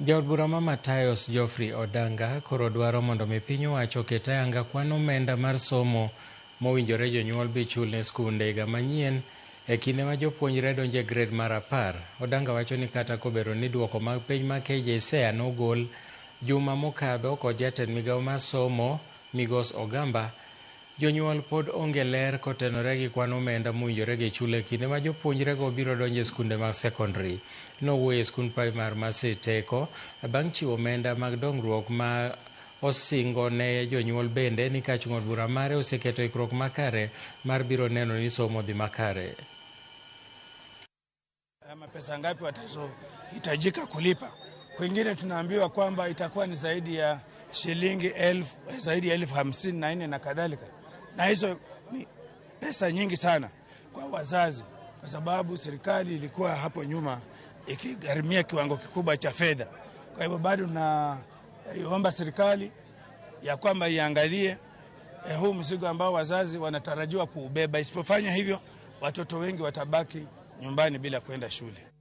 Jaod bura ma Matayos Geoffrey Odanga koro dwaro mondo mi piny owacho oket ayanga kwan omenda mar somo mowinjore jonyuol bi chul ne skunde higa manyien e kinde ma jopuonjre donjo e grade mar 10. Odanga wacho ni kata kobedo ni duoko mag penj mag KJSEA nogol juma mokadho kod jatend migawo mar somo Migos Ogamba, jonyuol pod onge ler kotenore gi kwan omenda mowinjore gichul e kinde ma jopuonjrego biro donjo e skunde mag sekondari. Nowuoyo e skund primar ma Siteko bang' chiwo omenda mag dongruok ma osingo ne jonyuol bende ni kach od bura mare oseketo ikruok makare mar biro neno ni somo dhi makare. Ama pesa ngapi watazohitajika kulipa. Kwingine tunaambiwa kwamba itakuwa ni zaidi ya shilingi elfu, zaidi ya 54,000 na kadhalika, na hizo ni pesa nyingi sana kwa wazazi, kwa sababu serikali ilikuwa hapo nyuma ikigharimia kiwango kikubwa cha fedha. Kwa hivyo bado naiomba serikali ya kwamba iangalie huu mzigo ambao wazazi wanatarajiwa kuubeba. Isipofanya hivyo, watoto wengi watabaki nyumbani bila kwenda shule.